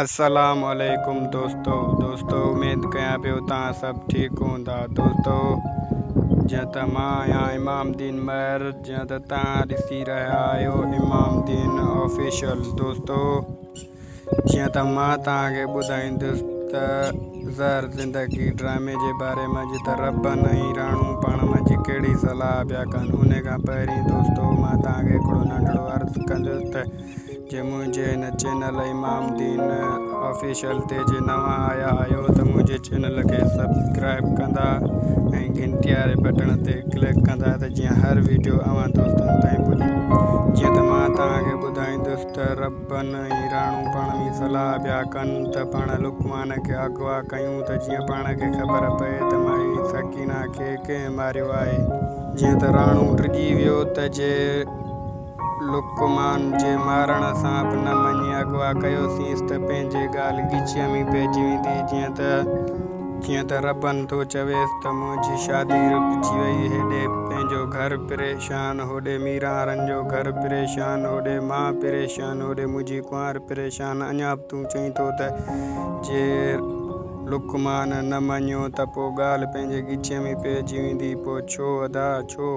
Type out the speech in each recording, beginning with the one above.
السلام عليڪم دوستو دوستو اميد ڪيان پيو توهان سڀ ٺيڪ هوندا دوستو جيئن ته مان آهيان امام دين مهر جيئن ته توهان ڏسي رهيا آهيو امام دين آفيشل دوستو جيئن ته مان توهان کي ٻڌائيندس ته زهر زندگي ڊرامي جي باري ۾ جي ته ربن ۽ راڻو پاڻ ۾ جي ڪهڙي صلاح پيا ڪن ان کان پهرين دوستو مان توهان کي هڪڙو ننڍڙو عرض ڪندس ته جي منهنجي هن چينل امام دين آفيشل تي جي نوان آيا آهيو ته منهنجي چينل کي سبسڪرائب ڪندا ۽ گهنٽي واري بٽڻ تي ڪلڪ ڪندا ته جيئن هر ويڊيو اوهان دوستن تائين پڄي. جيئن ته مان توهان کي ٻڌائيندس ته ربن ۽ راڻو پاڻ ۾ صلاح پيا ڪن ته پاڻ لقمان کي اغوا ڪيون ته جيئن پاڻ کي خبر پئي ته مائي سڪينه کي ڪنهن ماريو آهي. جيئن ته راڻو ڊڄي ويو ته جي لقمان جي مارڻ سان به نه مڃي اغوا ڪيوسينس ته پنهنجي ڳالهه ڳچيء ۾ پئجي ويندي. جيئن ته ربن ٿو چويس ته منهنجي شادي رڪجي وئي، هيڏي پنهنجو گهر پريشان، هوڏي ميرانهرن جو گهر پريشان، هوڏي مان پريشان، هوڏي منهنجي ڪنوار پريشان، اڃا به تون چئين ٿو ته جي لقمان نه مڃيو ته پوء ڳالهه پنهنجي ڳچيء ۾ پئجي ويندي، پوء ڇو ادا ڇو؟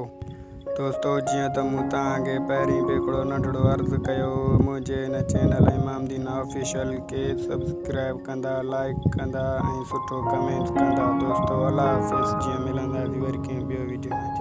دوستو جيئن ته مون توهان کي پهرين به هڪڙو ننڍڙو عرض ڪيو هو منهنجي هن چينل امام دين آفيشل کي سبسڪرائب ڪندا لائيڪ ڪندا ۽ سٺو ڪمينٽ ڪندا دوستو الله حافظ جيئن ملنداسين وري ڪنهن ٻيو ويڊيو ۾.